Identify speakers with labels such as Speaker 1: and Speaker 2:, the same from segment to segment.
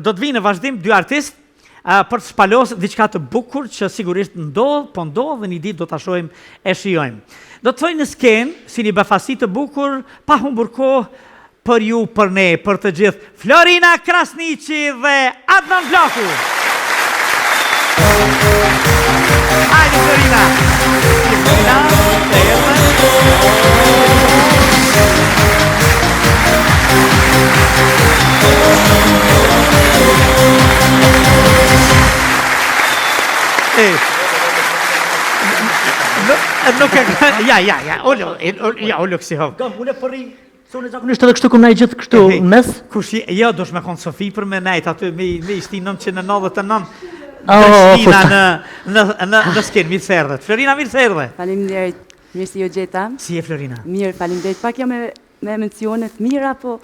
Speaker 1: do të vijnë në vazhdim dy artistë uh, për të shpalos diçka të bukur që sigurisht ndodh, po ndodh dhe një ditë do ta shohim e shijojmë. Do të ftoj në skenë si një befasi të bukur, pa humbur kohë për ju, për ne, për të gjithë, Florina Krasniqi dhe Adnan Plaku. Hajde Florina. Florina, të erdhe. E, nuk e ja, ja, ja, ulu, ja, ulu kësi hov.
Speaker 2: Gam, unë po rri, se unë zakonisht edhe kështu kom nejt gjithë kështu në mes.
Speaker 1: Kush je, jo, dush me konë Sofi për me nejt aty me, me i shti 999 oh, po në, në, në, në skenë, mirë se erdhët. Florina, mirë se erdhe.
Speaker 3: Faleminderit, mirë se ju gjeta.
Speaker 1: Si je, Florina?
Speaker 3: Mirë, faleminderit. Pak jam me, me emocione të mira, po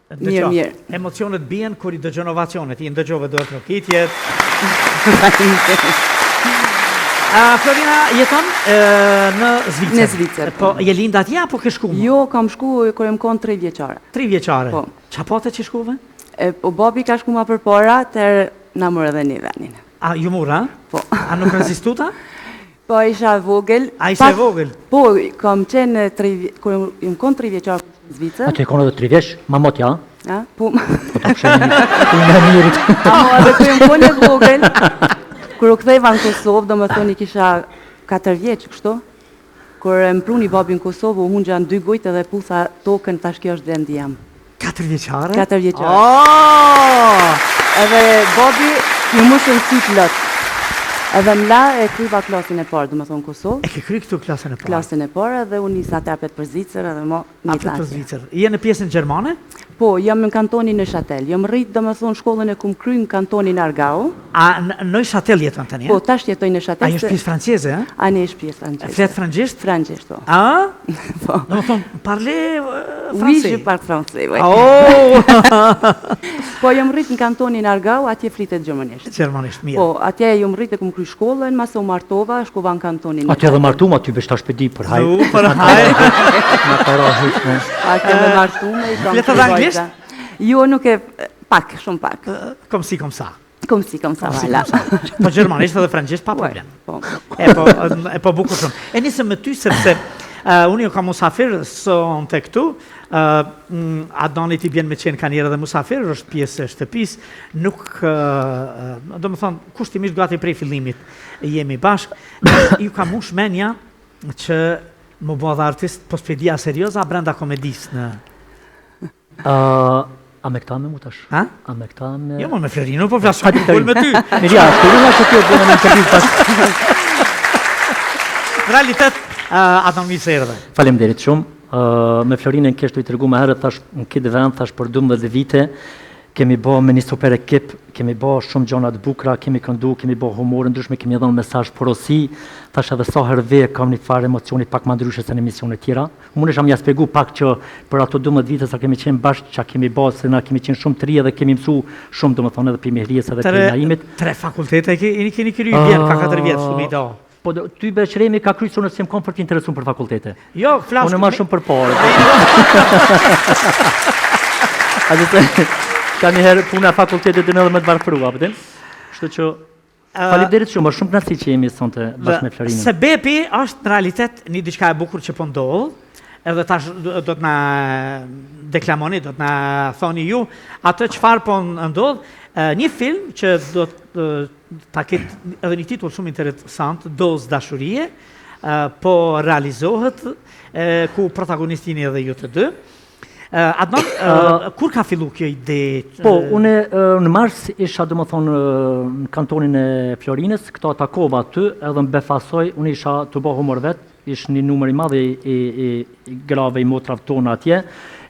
Speaker 1: Mirë, mirë. Emocionet bien kur i dëgjon ovacionet, i ndëgjove duartrokitjet.
Speaker 3: Faleminderit.
Speaker 1: Florina jeton në Zvicër.
Speaker 3: Në Zvicër.
Speaker 1: Po, po. je lind atje apo ke shku?
Speaker 3: Jo, kam shku kur jam kon 3 vjeçare.
Speaker 1: 3 vjeçare.
Speaker 3: Po.
Speaker 1: Ça pate që shkuve?
Speaker 3: E, po babi ka shku ma përpara, atëherë na mor edhe ne venin.
Speaker 1: A ju mur, a?
Speaker 3: Po.
Speaker 1: A nuk rezistuat?
Speaker 3: Po isha e vogël.
Speaker 1: A ishe e vogël?
Speaker 3: Po, kam qenë tri, kur jam kon tri vjeçar në
Speaker 2: Zvicër. Aty e konë edhe tri vjeç, ma mot ja.
Speaker 3: A? Po.
Speaker 2: Po ta psheni. Unë e mirit.
Speaker 3: Amo edhe kur jam kon e vogël, kur u ktheva në Kosovë, domethënë i kisha 4 vjeç kështu. Kur më pruni babi në Kosovë, u hungja në dy gujtë edhe putha tokën, thash kjo është vendi jem.
Speaker 1: Katër vjeçare?
Speaker 3: Katër vjeçare.
Speaker 1: Oh!
Speaker 3: Edhe babi ju mushën sytë lot. Edhe më la e kryva klasën e parë, domethonë në Kosovë.
Speaker 1: E ke kry këtu klasën e parë?
Speaker 3: Klasën e parë edhe u nisa apet për Zvicër edhe mo
Speaker 1: Apet për Zvicër. Je në pjesën gjermane?
Speaker 3: Po, jam në kantonin Neuchâtel. Jam rrit, domethonë, shkollën e kum kry në kantonin Aargau.
Speaker 1: A në Neuchâtel jeton tani?
Speaker 3: Po, tash jetoj në Neuchâtel.
Speaker 1: A është pjesë franceze, a?
Speaker 3: A ne është pjesë franceze.
Speaker 1: Flet frëngjisht?
Speaker 3: Frëngjisht, po.
Speaker 1: A?
Speaker 3: Po.
Speaker 1: Domethonë, parle français?
Speaker 3: Oui, je parle français, oui.
Speaker 1: Oh!
Speaker 3: po, jam rrit në kantonin Aargau, atje flitet gjermanisht.
Speaker 1: Gjermanisht, mirë.
Speaker 3: Po, atje jam rrit e kum kry shkollën, mase u martova, shkova në kantonin
Speaker 2: Atje edhe martum, aty veç tash pe di për hajr.
Speaker 1: U, për hajr.
Speaker 2: Na para hyjt.
Speaker 3: Atje me martume, i kam
Speaker 1: Flet edhe anglisht?
Speaker 3: Jo, nuk e, pak, shumë pak.
Speaker 1: Comme ci, comme ça.
Speaker 3: Comme ci, comme ça, voilà.
Speaker 1: Po gjermanisht edhe frëngjisht pa problem.
Speaker 3: Po.
Speaker 1: E po, e po bukur shumë. E nisëm me ty sepse uh, unë ju kam musafir sonte këtu, uh, Adnanit i bjen me qenë kanjëherë edhe musafir, është pjesë e shtëpisë, nuk, uh, domethonë, kushtimisht gati prej fillimit jemi bashkë, ju ka mush menja që m'u bo dhe artist, po s'pe di a serioz, a brenda komedisë në...
Speaker 2: Uh, a me këta me mu tash?
Speaker 1: Ha?
Speaker 2: A me këta me...
Speaker 1: Jo, me Florino po flas shumë me ty.
Speaker 2: Mirë, ja, Florina që ti e bënë në intervistë tash.
Speaker 1: Në realitet, uh, Adnan mirë se erdhe.
Speaker 2: Faleminderit shumë. Uh, me Florinën kesh të i tregu më herët, thash në këtë vend, thash për 12 vite, kemi bo me një super ekip, kemi bo shumë gjona të bukura, kemi këndu, kemi bo humor ndryshme, kemi dhënë mesazh porosi, thash edhe sa herë ve kam një farë emocioni pak më ndryshe se në emisione tjera. Mundesh me ja spjegu pak që për ato 12 vite sa kemi qenë bashkë, ça kemi bo, se na kemi qenë shumë të ri edhe kemi mësu shumë, domethënë edhe prej Mehrijes edhe prej Naimit.
Speaker 1: Tre fakultete e keni keni kry vjen ka 4 vjet shumë i do.
Speaker 2: Po ty Beqremi ka kry se unë s'jam kon fort interesum për fakultete.
Speaker 1: Jo, flas.
Speaker 2: Unë më shumë për pare. A do të ka një herë puna e fakultetit edhe me të varfërua, apo din? Kështu që Faleminderit shumë, është shumë kënaqësi që jemi sonte bashkë me Florinën.
Speaker 1: Sebepi është në realitet një diçka e bukur që po ndodh, edhe tash do të na deklamoni, do të na thoni ju atë çfarë po ndodh, një film që do të ta ketë edhe një titull shumë interesant, Dozë dashurie, po realizohet ku protagonist jeni edhe ju të dy. Adnan, uh, kur ka fillu kjo ide?
Speaker 2: Po, unë në mars isha, domethonë, në kantonin e Florinës, këta takova aty, edhe më befasoj, unë isha tu bo humor vet, ish një numër i madh i, i, i, i grave, i motrave tona atje,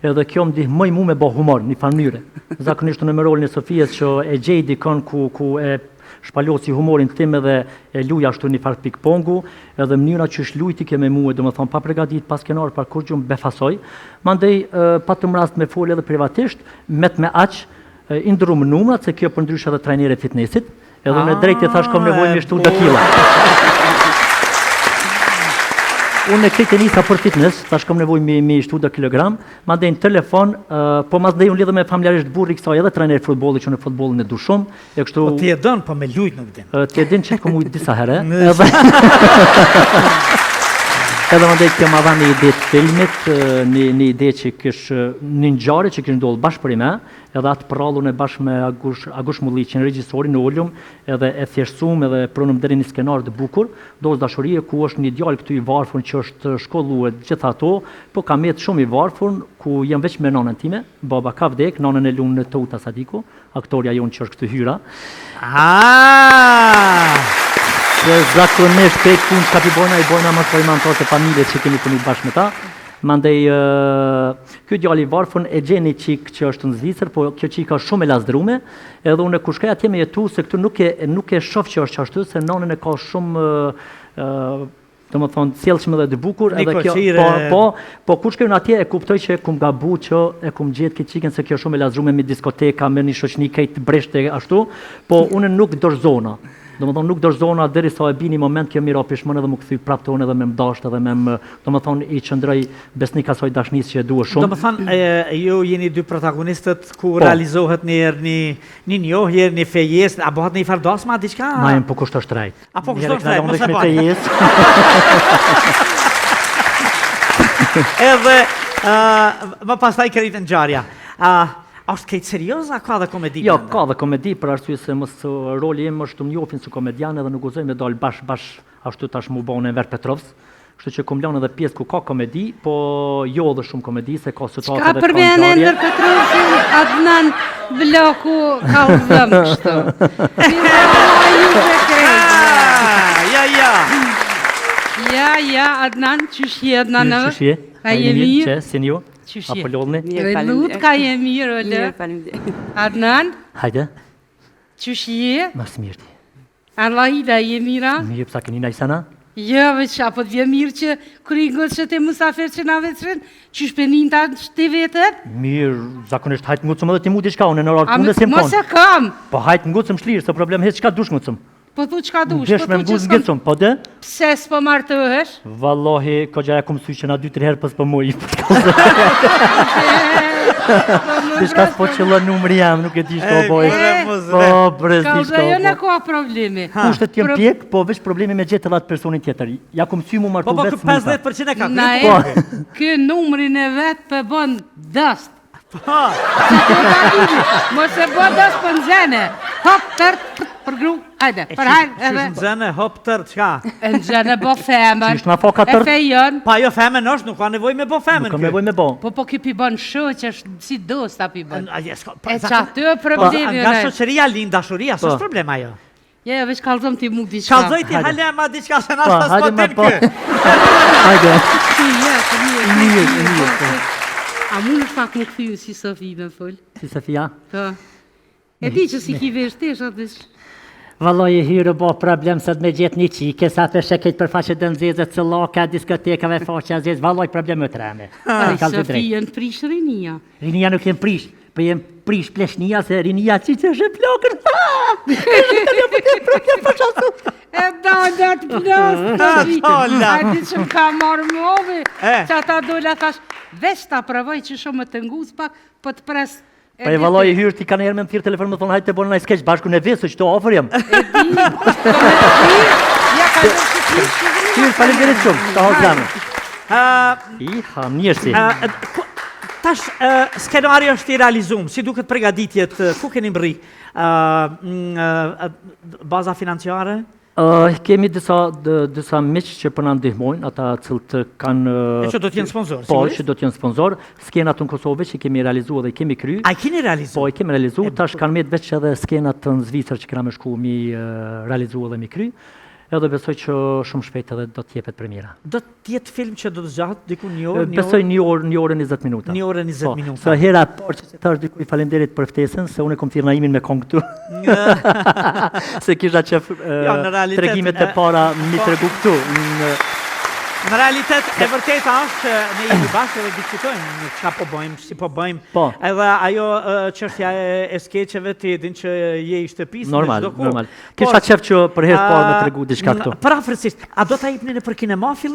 Speaker 2: edhe kjo më ndihmoi mu me bo humor, një farë mënyre. Zakonisht unë me rolin e Sofijes që e gjej dikon ku, ku e shpalosi humorin tim edhe e luj ashtu një farë ping-pongu, Edhe mënyra qysh lujti ke me mue, domethonë pa pregadit, pa skenar, pa kurgjë, më befasoj. Mandej patëm rast me fol edhe privatisht, met me aq, i ndrrum numrat, se kjo përndryshe edhe trajnere e fitnessit, edhe unë drejt i thash kom nevojë me shtu do killa. Unë krejt e nisa për fitness, tash kam nevojë mi, mi shtu do kilogram, mandej në telefon, uh, po mandej unë lidhem me familjarisht burri kësaj edhe trajner futbolli që në futbollin e du shumë, e kështu...
Speaker 1: Po ti e don, po me lujt nuk
Speaker 2: din. Ti e din që të kom ujt disa herë, edhe... edhe mandej kjo ma dha një ide të filmit, një, një ide që kish, një ngjarje që kish ndodhë bashkë për ime, edhe atë përrallën e bashkë me Agush, Agush Mulliqin, regjisorin, u ulum, edhe e thjeshtësum edhe e prunëm deri një skenar të bukur, dozë dashurie ku është një djalë këtu i varfur që është shkollu e gjitha ato, po ka met shumë i varfur, ku jam veç me nanën time, baba ka vdek, nanën e lun Teuta Sadiku, aktorja jonë që është këtu Hyra.
Speaker 1: Ah!
Speaker 2: Se zakonisht krejt punë çka pi bojna, i bojna më së me anëtarët e familjes që kemi punu bashkë me ta. Mandej, ky djalë i varfër e gjen një çikë që është në Zvicër, po kjo çika është shumë e lazdrume, Edhe unë kur shkoj atje me jetu se këtu nuk e nuk e shoh që është ashtu se nanën e ka shumë ë domethënë sjellshme dhe të bukur edhe kjo po po po kur shkoj unë atje e kuptoj që e kum gabu që e kum gjet këtë çikën se kjo është shumë e lazdrume me diskoteka me një shoqni krejt breshte ashtu po unë nuk dorëzona domethënë nuk dorëzona derisa e bi një moment kjo m'i ra pishman edhe m'u kthy prapë te unë edhe me më dasht edhe me më domethënë i qëndroj besnik asaj dashnisë që e dua shumë
Speaker 1: domethënë ju jeni dy protagonistët Ku po. realizohet një herë një, një njohje, një fejesë, a bëhet një farë dasma, diçka?
Speaker 2: Na jem po kushto shtrejt.
Speaker 1: A po kushto shtrejt, mos e bëni. Edhe, uh, më pastaj krejt ngjarja. Uh, a është krejt serioz, a ka dhe komedi?
Speaker 2: Jo, ka dhe komedi, për arsye se mos roli im është të më njofin si komedian edhe nuk guxoj me dal bash, bash ashtu tash m'u bo Enver Petrovs. Kështu që kom lënë edhe pjesë ku ka komedi, po jo edhe shumë komedi, se ka
Speaker 4: situata dhe ka ngjarje. Çka për Enver Petrovsin, Adnan Vloku ka u dhëm kështu.
Speaker 1: Ja, ja.
Speaker 4: Ja, ja, Adnan, qysh je Adnan?
Speaker 2: Qysh je?
Speaker 4: A je mirë?
Speaker 2: Qe, si ju?
Speaker 4: Qysh je?
Speaker 2: A po lodhni?
Speaker 4: Mirë, faleminderit. Ka je mirë, ole.
Speaker 3: Mirë, faleminderit.
Speaker 4: Adnan?
Speaker 2: Hajde.
Speaker 4: Qysh je?
Speaker 2: Ma së mirë ti.
Speaker 4: Arlahida, je mirë a?
Speaker 2: Mirë, pse keni naj sen a?
Speaker 4: Jo, veç, a po të vjen mirë që kur i ngucë që te musafir që na veçrin, qysh pe nin ta ti veten?
Speaker 2: Mirë, zakonisht hajt ngucëm edhe ti mu diçka, unë në orar punë s'jem
Speaker 4: konë. Mos e kam!
Speaker 2: Po hajt ngucëm shlirë, s'o problem hiç, çka dush ngucëm?
Speaker 4: Po thu çka dush,
Speaker 2: po thu që s'kam... Po de?
Speaker 4: Pse s'po martohesh?
Speaker 2: Vallahi, koxha ja kum msy që na dy, tri herë, po s'po muj. Diçka s'po qëllon numri jam, nuk e di çka po boj. Po, bre,
Speaker 4: s'di çka. Jo në ka problemi.
Speaker 2: Kushtet jem pjek, po veç problemi me gjetë edhe atë personin tjetër. Ja kum msy mu martu
Speaker 1: po, po,
Speaker 2: vetë.
Speaker 1: Po, po, 50% e ka.
Speaker 4: Na e, po. ky numrin e vet po bën dost.
Speaker 1: Po.
Speaker 4: Mos e bë dost po nxene. Hop, tër, për gru. Hajde, për hajde,
Speaker 1: edhe. Qysh nxene, hop tër, çka?
Speaker 4: E nxene bo femën.
Speaker 2: Qysh na foka
Speaker 4: tër? E fejon.
Speaker 1: Pa jo femën është, nuk ka nevojë me bo femën.
Speaker 2: Nuk ka nevojë me bo.
Speaker 4: Po po ky pi bën shoq, është si dosta pi bën.
Speaker 1: A,
Speaker 4: po, e qaty e problemi.
Speaker 1: Nga shoqëria lind dashuria, s'është po. problem ajo.
Speaker 4: Ja, ja, veç kallzom ti mu diçka.
Speaker 1: Kallzoj ti hale ma diçka se na s'po
Speaker 2: po,
Speaker 1: din
Speaker 2: po.
Speaker 1: ky.
Speaker 2: Hajde.
Speaker 4: Si je, si mirë.
Speaker 2: Mirë, mirë. Po.
Speaker 4: A mund është pak me kthy si Sofi me fol?
Speaker 2: Si Sofia?
Speaker 4: Po. E di që si ki vesh tesh atë vesh.
Speaker 2: Vallai e hyrë bo problem sot me gjetë një çike, sa të sheh krejt për faqe të nxezë, cëllaka, diskotekave, faqe zezë, vallai problem më treme.
Speaker 4: Ai Sofi janë prish rinia.
Speaker 2: Rinia nuk jem prish, po jem prish pleshnia se rinia që që është e plakër.
Speaker 4: E da, da të plos, të A di që më ka marrë movi, që ata dola thash, veç ta provoj që shumë të nguc pak, po të pres
Speaker 2: Po e vallai hyrë ti kanë herë me më thirr telefon më thon hajde të bëjmë një skeç bashku në vesë që afër jam.
Speaker 4: E di. Ja ka lënë si ti.
Speaker 2: Hyrë faleminderit shumë. Ta hap zemrën.
Speaker 1: Ë,
Speaker 2: iha, mirë si.
Speaker 1: Tash skenari është i realizum, si duket përgatitjet, ku keni mbrri? Ë baza financiare?
Speaker 2: Kemi disa disa miq që po na ndihmojnë, ata të cilët
Speaker 1: kanë E që do të jenë sponsor,
Speaker 2: Po, që do të jenë sponsor. Skenat në Kosovë që kemi realizuar dhe i kemi
Speaker 1: kry. A i keni realizuar?
Speaker 2: Po, i kemi realizuar. Tash kanë mbet veç edhe skenat në Zvicër që kena me shku mi realizu edhe mi kry. Edhe besoj që shumë shpejt edhe do të jepet
Speaker 1: premiera. Do të jetë film që do të zgjatë diku një orë,
Speaker 2: një Besoj një orë, një orë e 20 minuta.
Speaker 1: Një orë e 20
Speaker 2: po,
Speaker 1: minuta.
Speaker 2: Sa hera e parë që thash dikuj faleminderit për ftesën, se unë e kom thirrë Naimin me kongë këtu. se kisha qef
Speaker 1: jo, në realitet,
Speaker 2: tregimet e para mi po. tregu këtu.
Speaker 1: Në, në realitet, e vërteta është që ne jemi bashkë dhe diskutojmë çka po bëjmë, si po bëjmë.
Speaker 2: Po.
Speaker 1: Edhe ajo çështja e, e skeçeve ti e din që je i shtëpisë
Speaker 2: normal, në çdo kohë. Normal. Kisha qef që për herë të parë me tregu diçka këtu.
Speaker 1: Përafërsisht, a do ta jepni nëpër kinema fillimisht?